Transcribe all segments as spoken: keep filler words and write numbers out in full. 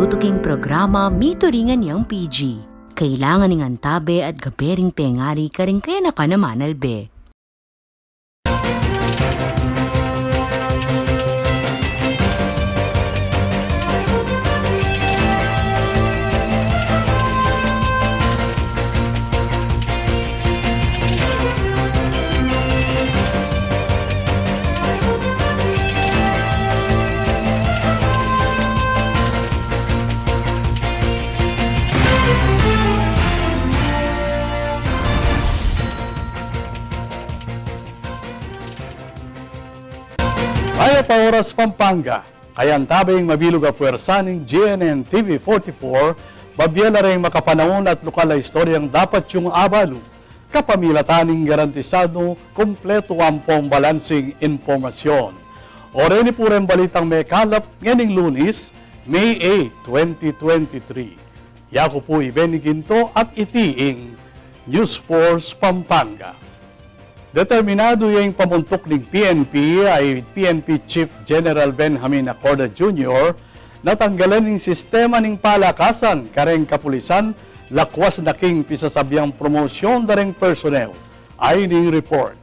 Tutuking programa, mituringan yang P G. Kailangan ing antabe at gabe ring pengari karing kayanakan a manalbe. Mayap a oras, Pampanga. Kayantabe ing mabilug a puwersa ning G N N T V forty-four, babie la reng makapanaun at lokal a istoryang dapat yung abalu, kapamilatan ning garantisadu, kumpletu ampong balansing impormasyon. O reni pu reng balitang mekalap ngening Lunis, May eight, twenty twenty-three. Yaku pu i Benny Ginto at iti ing News Force Pampanga. Determinadu ya ing pamuntuk ning P N P, ay P N P Chief General Benjamin Acorda Junior, na tanggalan ing sistema ning palakasan kareng kapulisan, lakwas na king pisasabiang promosyon da reng personnel. Ay ning report.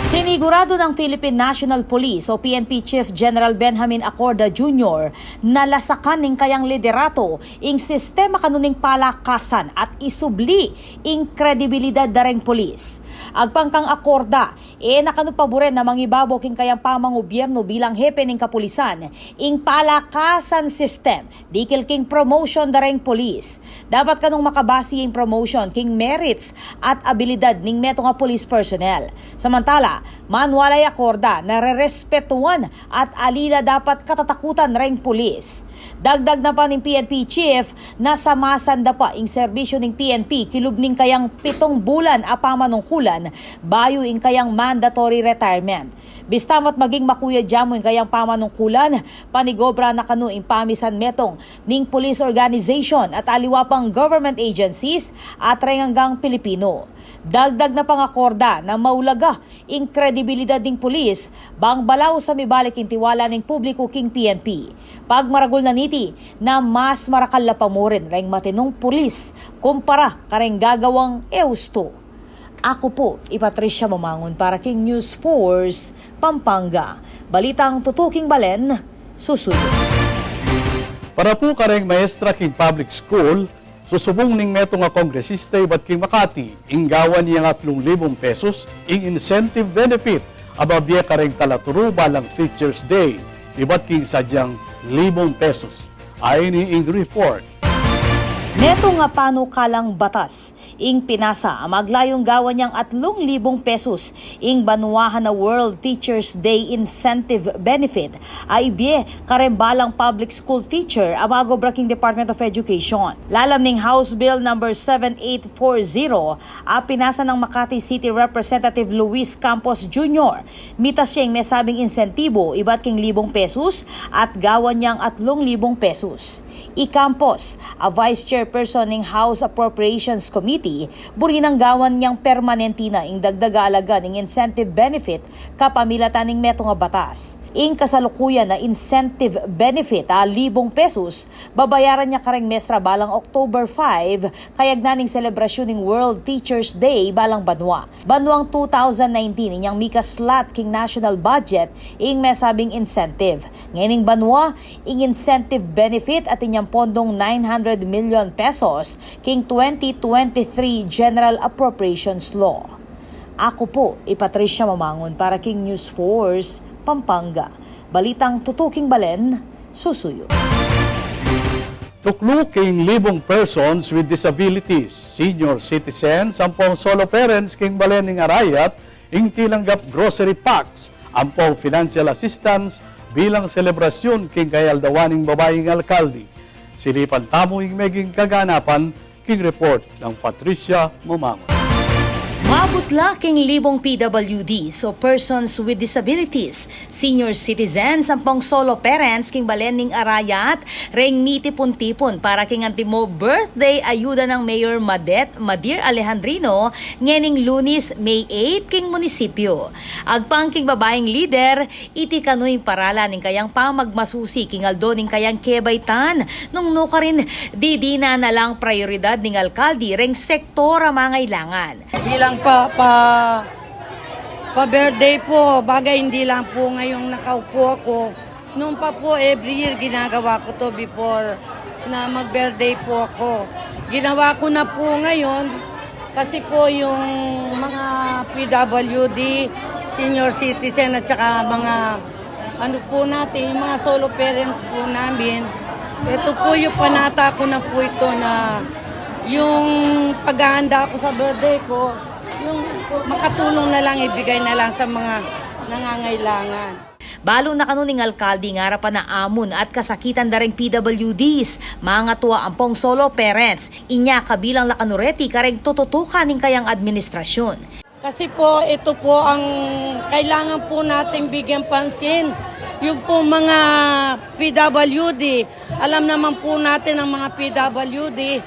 Siniguradu ng Philippine National Police o P N P Chief General Benjamin Acorda Junior na lasakan ning kayang liderato ing sistema kanu ning palakasan at isubli ing kredibilidad da reng pulis. Agpang kang Acorda, e na kanu paburen na mangibabo king kayang pamangubyernu bilang hepe ning kapulisan ing palakasan system, dikil king promotion da reng pulis. Dapat kanung makabasi ing promotion king merits at abilidad ning metung a police personnel. Samantala, manwalay Acorda na rerespetuan at ali la dapat katatakutan reng pulis. Dagdag na pa ning P N P chief na samasanda pa ing serbisyu ning P N P kilub ning kayang pitung bulan a pamanungkulan bayu ing kayang mandatory retirement. Bista ma't maging makuyad ya mu ing kayang pamanungkulan, panigobra na kanu ing pamisan metung ning police organization at aliwa pang government agencies at reng anggang Pilipino. Dagdag na pang Acorda na maulaga ing kredibilidad ning pulis bang balaus a mibalik ing tiwala ning publiku king P N P. Pagmaragul na niti na mas marakal la pa mu rin reng matinung pulis kumpara kareng gagawang e ustu. Aku pu i Patricia Mamangun para king News Force Pampanga. Balitang tutuking balen, susuyu. Para pu kareng maestra king public school, susubung ning metung a kongresista ibat king Makati ing gawan yang atlung libung pesus ing incentive benefit a babie kareng talaturu balang Teachers' Day ibat king sadyang libung pesus. Ay ini ing report. Netung a panukalang batas ing pinasa a maglayung gawan yang atlung libung pesus ing banua na World Teachers' Day Incentive Benefit a ibie kareng balang public school teacher a magobra king Department of Education. Lalam ning House Bill number seven eight four zero a pinasa nang Makati City Representative Luis Campos Junior, mitas ya ing mesabing insentibo ibat king libung pesus at gawan yang atlung libung pesus. I Campos, a Vice Chairperson ning House Appropriations Committee, buri nang gawan yang permanente na ing dagdag a alaga ning incentive benefit kapamilatan ning metung a batas. Ing kasalukuyan a incentive benefit a libung pesus, babayaran ya kareng mestra balang October five, kayagnan ning selebrasyun ning World Teachers' Day balang banua. Banuang two thousand nineteen inyang mikaslat king national budget ing mesabing incentive. Ngening banua, ing incentive benefit atin yang pondong nine hundred million pesos king twenty twenty-three General Appropriations Law. Aku pu i Patricia Mamangun para king News Force Pampanga. Balitang tutuking balen, susuyu. Tuklu king libung persons with disabilities, senior citizens, ampong solo parents king balen ning Arayat, ing tinanggap grocery packs ampong financial assistance bilang selebrasyun king kayaldawan ning babaing alkalde. Silipan tamu ing meging kaganapan king report nang Patricia Mamangun. Ma'am Putla king libung P W Ds o persons with disabilities, senior citizens ampong solo parents king balen ning Arayat reng mitipun-tipun para king antimo birthday ayuda nang Mayor Madet Madir Alejandrino ngening Lunis, May eight, king munisipyu. Agpang king babaing lider, iti kanu ing paralan ning kayang pamagmasusi king aldo ning kayang kebaitan, nung nukarin didinan na lang prayoridad ning alkalde reng sektor a mangailangan. Bilang pa, pa, pa birthday po, bagay hindi lang po ngayong nakaupo ako. Noon pa po, every year ginagawa ko 'to before na mag-birthday po ako. Ginawa ko na po ngayon kasi po yung mga P W D, senior citizen at saka mga ano po natin, yung mga solo parents po namin, ito po yung panata ko na po ito na yung paghahanda ko sa birthday ko, yung makatulong na lang, ibigay na lang sa mga nangangailangan. Balu na kanu ning alkalde ing arapan a amun at kasakitan da reng P W Ds, mangatua ampong solo parents. Inya kabilang la kanu reti kareng tututukan ning kayang administrasyun. Kasi po, ito po ang kailangan po nating bigyan pansin. Yung po mga P W D, alam naman po natin ang mga P W D,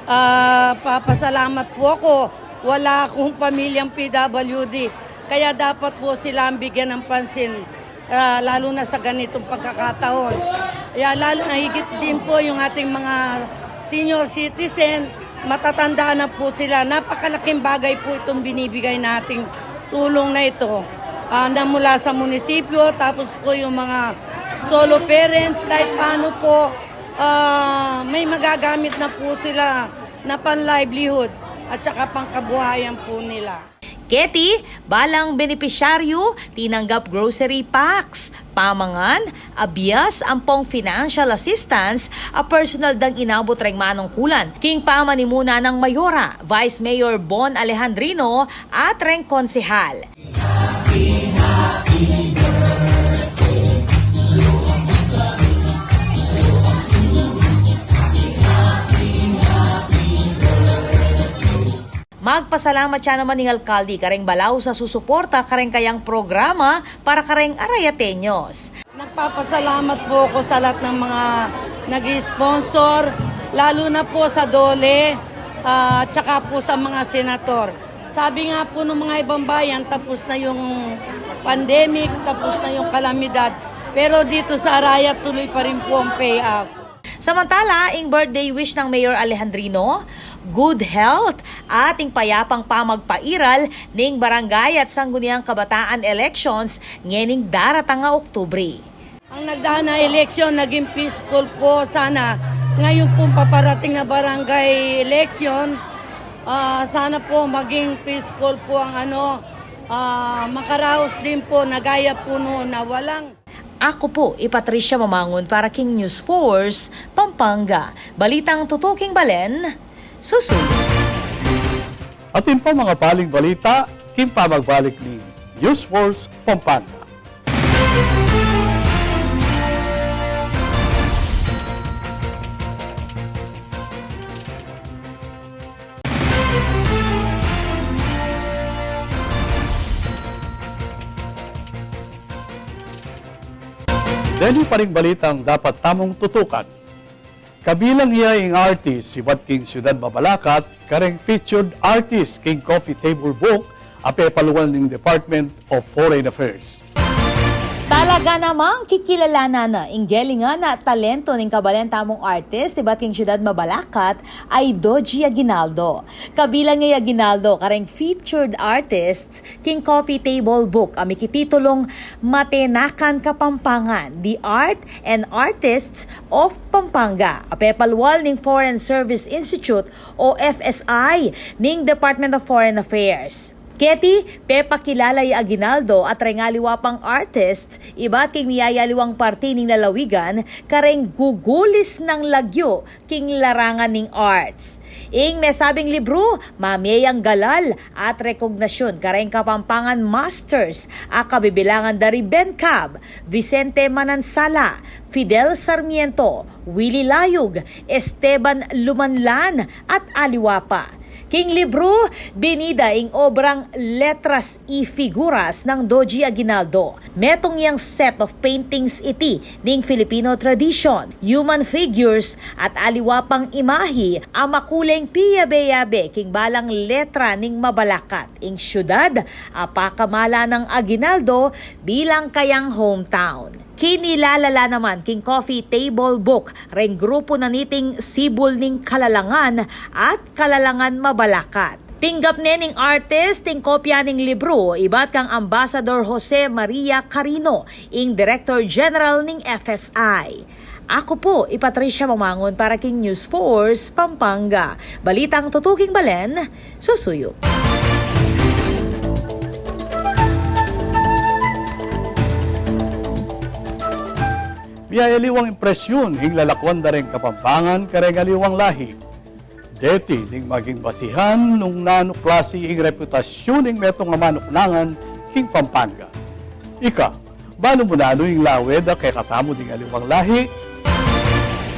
ah, papasalamat po ako. Wala akong pamilyang P W D. Kaya dapat po sila ang bigyan ng pansin, ah, lalo na sa ganitong pagkakataon. Kaya lalo na higit din po yung ating mga senior citizen, matatanda na po sila. Napakalaking bagay po itong binibigay nating tulong na ito, ah, na mula sa munisipyo, tapos po yung mga solo parents, kahit paano po, ah, may magagamit na po sila na pan-livelihood at saka pangkabuhayan po nila. Keti, balang benepisyaryu tinanggap grocery packs, pamangan, abias ampong financial assistance a personal dang inabut reng manungkulan king pamanimuna nang Mayora, Vice Mayor Bon Alejandrino at reng konsehal. Magpasalamat ya naman ing alkalde kareng balaus a susuporta kareng kayang programa para kareng Arayateños. Nagpapasalamat po ako sa lahat ng mga nag-sponsor, lalo na po sa DOLE, ah, tsaka po sa mga senator. Sabi nga po ng mga ibang bayan, tapos na yung pandemic, tapos na yung kalamidad. Pero dito sa Arayat, tuloy pa rin po ang payout. Samantala, ing birthday wish nang Mayor Alejandrino, good health at ing payapang pamagpairal ning barangay at sangguniang kabataan elections ngening daratang a Oktubre. Ang nagdaan na eleksyon naging peaceful po sana. Ngayon pong paparating na barangay election, ah, sana po maging peaceful po ang ano, ah, makaraos din po na gaya po noon na walang Aku pu i Patricia Mamangun para king News Force Pampanga. Balitang tutuking balen, susunod. Atin pa mga paling balita king pamagbalik ning News Force Pampanga. Deni pa ring balitang dapat tamung tutukan. Kabilang ya ing artist ibat king Syudad Mabalacat kareng featured artist king Coffee Table Book a pepalual ning Department of Foreign Affairs. Talaga namang kikilalanan na ing gelingan a talento ning kabalen tamung artist ibat king Syudad Mabalacat a i Doji Aguinaldo. Kabilang ya i Aguinaldo kareng featured artist king Coffee Table Book a mikititulung Matenakan Kapampangan, The Art and Artists of Pampanga, a pepalual ning Foreign Service Institute o F S I ning Department of Foreign Affairs. Keti, pepakilala i Aguinaldo at reng aliwa pang artist ibat king miyayaliwang parti ning lalawigan kareng gugulis nang lagyu king larangan ning arts. Ing mesabing libru, mamie yang galal at rekognasyun kareng Kapampangan Masters a kabibilangan da ri Ben Cab, Vicente Manansala, Fidel Sarmiento, Willie Layug, Esteban Lumanlan, at aliwa pa. King libru, binida ing obrang Letras y Figuras nang Doji Aguinaldo. Metung yang set of paintings iti ning Filipino tradition, human figures, at aliwa pang imahi a makuleng piyabe-yabe king balang letra ning mabalakat ing syudad a pakamala nang Aguinaldo bilang kayang hometown. Kinilala la naman king Coffee Table Book reng grupu na niting Sibul ning Kalalangan at Kalalangan Mabalakat. Tinggap ne ning artist ing kopya ning libru ibat kang Ambassador Jose Maria Carino, ing Director General ning F S I. Aku pu i Patricia Mamangun para king News Force Pampanga. Balitang tutuking balen, susuyu. Miyayaliwang impresyun ing lalakwan da reng Kapampangan kareng aliwang lahi. Deti ding maging basihan nung nanu klasi ing reputasyun ning metung a manuknangan king Pampanga. Ika, balu mu nanu ing lawe da kekatamu ding aliwang lahi?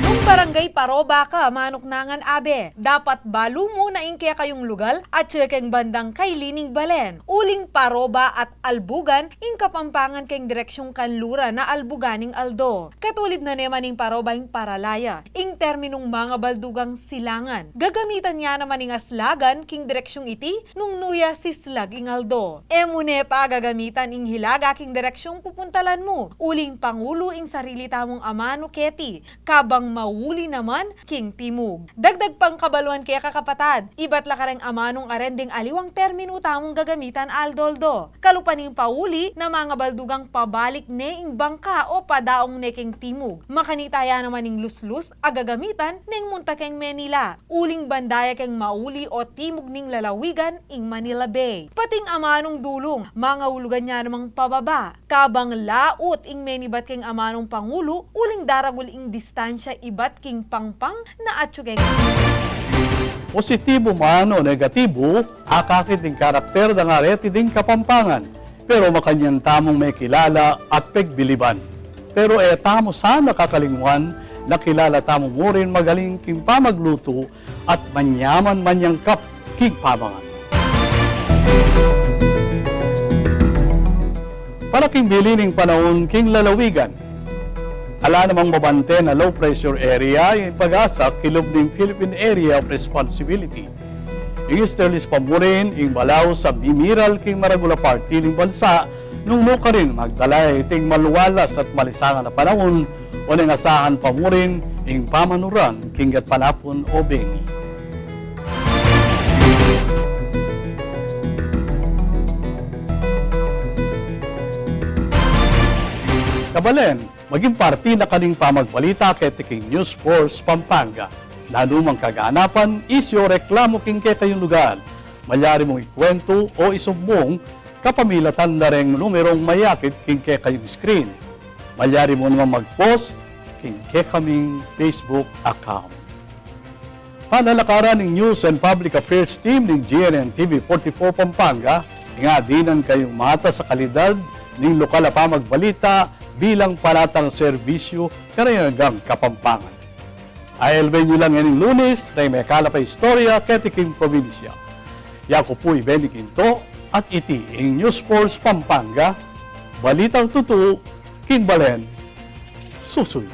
Nung barangay Paroba ka, manuknangan abe, dapat balu mu na ing kekayung lugal atiu keng bandang kaili ning balen. Uling Paroba at Albugan ing Kapampangan keng direksyung kanluran a albugan ning aldo. Katulid na ne man ing Paroba ing paralaya, ing terminung mangabaldugang silangan. Gagamitan ya naman ing aslagan king direksyung iti nung nu ya sislag ing aldo. E mu ne pa gagamitan ing hilaga king direksyung pupuntalan mu, uling pangulu ing sarili tamung amanu keti, kabang mauli naman king timug. Dagdag pang kabaluan keka kapatad, ibat la kareng amanung arendeng aliwang terminu tamung gagamitan aldo-aldo. Kalupa ning pauli na mangabaldugang pabalik ne ing bangka o padaung ne keng timug. Makanita ya naman ing luslus a gagamitan neng munta keng Manila. Uling banda ya keng mauli o timug ning lalawigan ing Manila Bay. Pating amanung dulung, mangaulugan ya namang pababa. Kabang laut ing menibat keng amanung pangulu, uling daragul ing distansya ibat king pangpang na atiu keng. Positibu man o negatibu, akakit ing karakter dang areti ding Kapampangan, pero makanyan tamung mekilala at pegbiliban. Pero e tamu sana kakalingwan na kilala tamu mu rin magaling king pamaglutu at manyaman manyangkap king pamangan. Para king bili ning panaun king lalawigan, ala namang mabante na low pressure area ing PAGASA kilub ning Philippine Area of Responsibility. Ing easterlies pa mu rin ing balaus a mimiral king maragul a parti ning bansa nung nu karin magdala iting maluwalas at malisangan a panaun o neng asahan pa mu rin ing pamanuran king gatpanapun o bengi. Kabalen, maging parti na kaning pamagbalita keti king News Force Pampanga. Nanu mang kaganapan, isyu o reklamu king kekayung lugar, malyari mung ikuwentu o isumbung kapamilatan da reng numerung mayakit king kekayung screen. Malyari mu namang mag-post king kekaming Facebook account. Panalakaran ning News and Public Affairs Team ning G N N T V forty-four Pampanga, ing adinan kayung matas a kalidad ning lokal a pamagbalita bilang panatang serbisyu kareng anggang Kapampangan. Aelben yu lang ining Lunes, reng mekalap a istorya keti king probinsya. Yaku pu i Benny Quinto, at iti ing News Force Pampanga, balitang tutu king balen, susuyu.